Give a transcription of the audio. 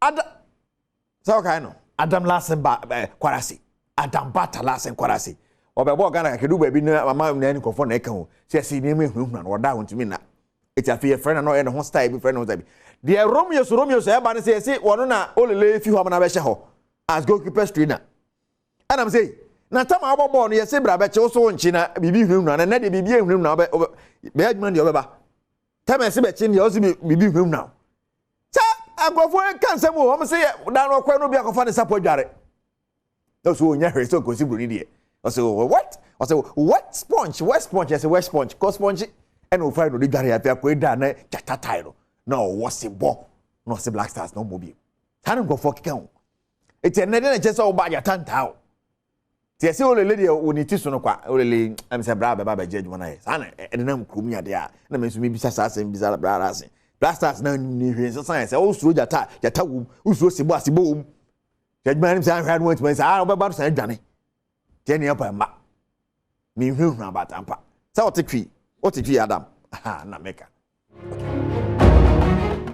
Ada sɛ ɔkae no Adam Lassen ba ɛɛ Kwarase, Adam Bata Lassen Kwarase, ɔbɛbɔ Ghana kakadu baabi na mama na ne nkɔfoɔ na ɛka ho sɛ ɛsɛ nneɛma ehunahuna no, ɔda a ɔntumi nna. Eti afei yɛfrɛ no na ɔyɛ ne ho style bi, frɛ ne ho style bi deɛ. Romeo so, Romeo so ɛba no sɛ yɛsi wɔn na olele fi hɔ ama na abɛhyɛ hɔ as goalkeepers trainer. Ɛnam sɛ na tam a wɔbɔ bɔɔl no, yɛsɛ bra bɛkyɛ wo so wo nkyi na biribi hunahuna na ɛnɛ deɛ biribi ehunahuna ɔbɛ ɔbɛ bɛyɛ adwuma deɛ ɔbɛba tam ɛsɛ bɛkye deɛ ɔsɛ biribi hunahuna sɛ nkurɔfoɔ ka nsɛm o. Wɔn sɛ yɛ dan no ɔkɔ no bi akɔfa ne sapo adware na ɔsɛ ɔnya hwɛ sɛ ɔkɔsi buroni deɛ, ɔsɛ what, ɔsɛ wet sponge, wet sponge, ɛsɛ wet sponge kɔ sponge ɛna ofa no de dware. Afei akɔ eda na gyata tae no na ɔwɔ se bɔ na ɔsɛ Black Stars na ɔmmɔ bio. Saa ne nkurɔfoɔ keka ho. Eti ɛnɛ de na kyerɛ sɛ ɔba gyata ntaa o tí ɛsɛ olele deɛ wɔ ne ti so no kwa. Olele ɛm sɛ bra bɛba bɛgye adwuma no ayɛ saa na ɛdenam kurom yadeɛ a na mɛ nso mi bisa saa asɛm bisa bra ase. Black Stars na ne hwee nsesan yɛ sɛ ɔsuro gyata, gyata wom, ɔsuro sebɔ a sebɔ wom. Sɛ adwuma no sɛ ahwɛ no wɔntumi saa ɔbɛba no san adwane tiɛ ne ɛpa mma ne nhunahuna abatampa sɛ ɔte twi, ɔte twi Adam ha na meka. Okay.